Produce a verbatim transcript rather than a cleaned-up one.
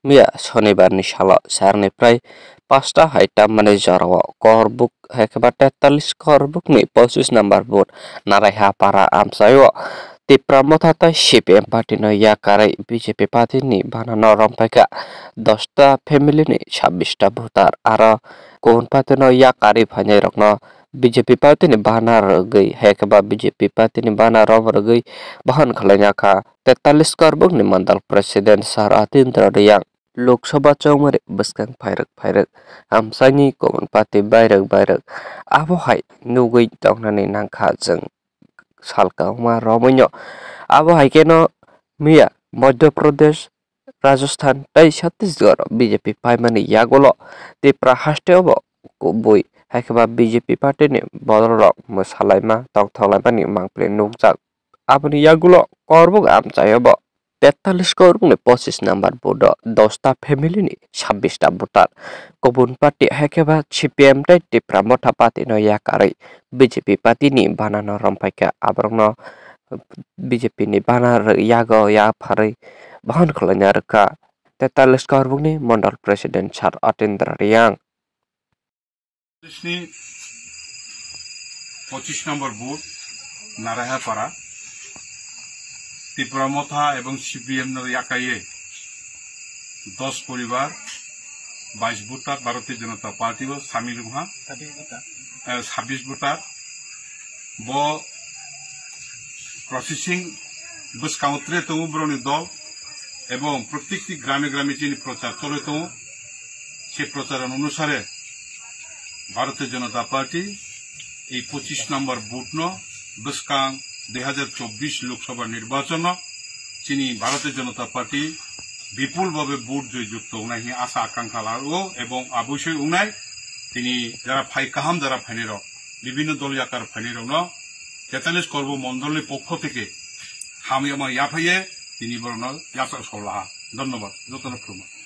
Miya Sonibar ni salo sarni prai pasta hai tammani jorao korbuk hai khe ba tetalis korbuk ni pochis number booth Naraiha para amchaio Tipra Motha tai C P M party no yakarwi B J P party ni bana no rompaikha dosta family ni sabbish ta voter aro kubun party no yakarwi phainai rokno B J P party ni bana rwgwi hai khe ba B J P party ni bana rom rwgwi bahan khwlaina kha tetalis korbuk ni mandal president Sir Atindra Riyang. Lok Sabha chongmari bwskang phairwk phairwk amchaini kubun party bairwk bairwk abo hai nugwi tongnani nangkha chwng sal kwbangma romwino. Abo hai kheno miya Madhya Pradesh, Rajasthan tei Chhattisgarh B J P paimani yagulo Tipra hasteo bo kubui hai khe ba B J P party ni bodolrok mwsalaima tongthoklaimani mangpili nukjak. Aboni yagulo korbuk amchaio bo tetalis korbuk ni pochis number booth o dosta family ni sabbish ta voter. Kubun party hai khe ba C P M tei Tipra Motha party no yakarwi B J P party ni bana no rompaikha. Aborokno B J P ni bana rw-, yago yapharwi bahan khwlaina rwkha tetalis korbuk ni mandal president Sir Atindra Riyang. Ni pochis number booth Naraiha para Tipra Motha ebong C P M no yakaiye dos poribar bais voter Bharatiya Janata Party o samil wngha. Eh, sabbish voter. Bo processing bwskango tre tongo borokni dol ebong protikti grame grame chini prochar choli tongo. Se prochar onusare Bharatiya Janata Party ei pochis number booth no bwskang dui hazar chobbish Lok Sabha nirbachon no chini Bharatiya Janata Party bipul bhabe vote joy jukto wngnai hwnwi asa akankha lago ebong abosoi wngnai tini jara phai kaham jara phainai rok bibhinno dol yakar phainai rokno tetalis korbo mondolni pokho theke hamyama yaphaiye tini borokno yachak solaha. Dhonnobad, jotono khulumkha.